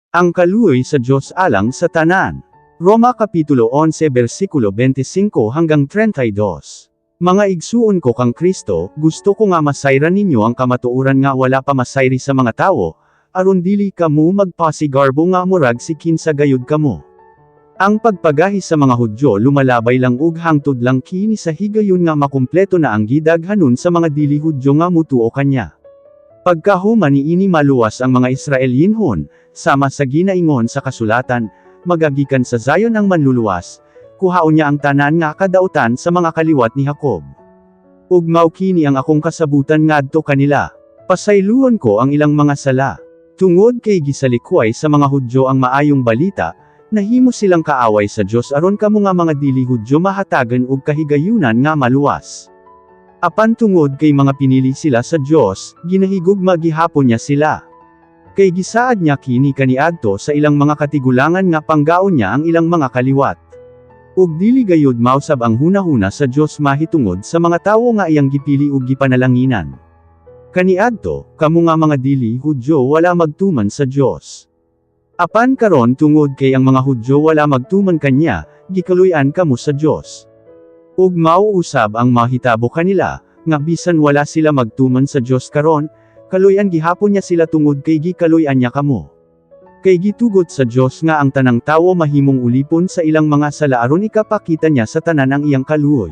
Ang kaluoy sa Dios alang sa tanan. Roma Kapitulo 11 versikulo 25 hanggang 32. Mga igsuon ko kang Kristo, gusto ko nga masayran ninyo ang kamatuoran nga wala pa masayri sa mga tawo, aron dili kamo magpasigarbo nga murag si kinsa gayud kamo. Ang pagpagahi sa mga Hudyo lumalabay lang ug hangtod lang kini sa higayon nga makumpleto na ang gidaghanon sa mga dili Hudyo nga mutuo kanya. Pagkahuman niini maluwas ang mga Israelinhon, sama sa ginaingon sa kasulatan, "Magagikan sa Zion ang manluluwas, kuhaon niya ang tanan nga kadautan sa mga kaliwat ni Jacob." Ug mao kini ang akong kasabutan ngadto kanila: Pasayloon ko ang ilang mga sala. Tungod kay gisalikway sa mga Hudyo ang maayong balita, nahimo silang kaaway sa Dios aron kamo nga mga dili Hudyo mahatagan og kahigayunan nga maluwas. Apan tungod kay mga pinili sila sa Dios, ginahigugma gihapon niya sila. Kay gisaad niya kini kaniadto sa ilang mga katigulangan nga panggaon niya ang ilang mga kaliwat. Ug dili gayud mausab ang hunahuna sa Dios mahitungod sa mga tawo nga iyang gipili ug gipanalanginan. Kaniadto, kamo nga mga dili Hudyo wala magtuman sa Dios. Apan karon, tungod kay ang mga Hudyo wala magtuman kanya, gikaluy-an kamo sa Dios. Ug mao usab ang mahitabo kanila, nga bisan wala sila magtuman sa Dios karon, kaluy-an gihapon niya sila tungod kay gikaluy-an niya kamo. Kay gitugot sa Dios nga ang tanang tawo mahimong ulipon sa ilang mga sala aron ikapakita niya sa tanan ang iyang kaluoy.